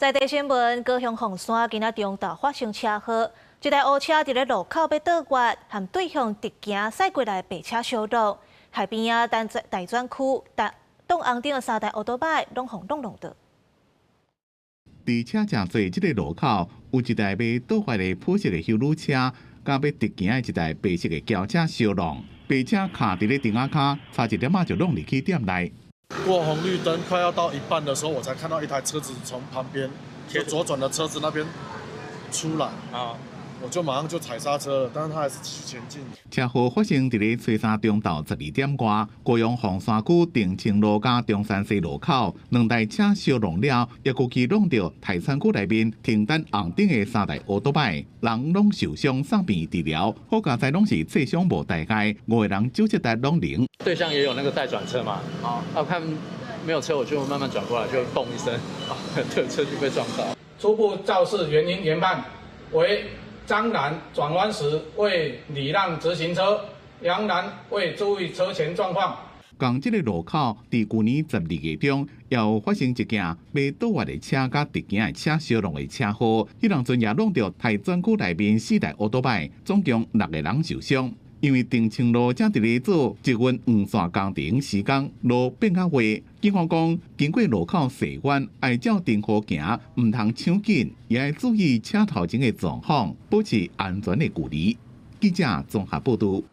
在地新聞，高雄鳳山今仔中晝發生車禍，一台烏車佇咧路口欲倒彎，和對向直行駛過來的白車相撞，海邊仔等大轉區，擋紅燈的三台歐多擺攏予挵挵著。佇車誠濟這个路口，有一台欲倒彎的普色的休旅車，佮欲直行的一台白色的轎車相撞，白車卡佇咧燈仔跤，差一點仔就挵入去店內。過紅綠燈快要到一半的時候，我才看到一台車子從旁邊就左轉的車子那邊出來啊，我就馬上就踩剎車了，但是他還是繼續前進。車禍發生佇咧初三中晝12點外，高雄鳳山區澄清路佮中山西路口，兩台車相撞了，猶閣去挵著大田區內面停等紅燈的三台歐多擺，人攏受傷送病治療，好佳哉攏是擦傷無大礙，五個人救濟台攏靈。對向也有那個待轉車嘛，啊，看沒有車，我就慢慢轉過來，就嘣一聲，啊，這車就被撞到。初步肇事原因研判為張男轉彎時未禮讓直行車，楊男未注意車前狀況。仝這个路口，佇舊年12月中，也有發生一件欲倒彎的車佮直行的車相撞的車禍，彼當陣也挵著大專區內面四台歐多擺，總共六個人受傷。因為澄清路正佇咧做捷運黃線工程施工，路變較滑。警方講，經過路口踅彎，愛照燈號行，毋通搶緊，也愛注意車頭前的狀況，保持安全的距離。記者綜合報導。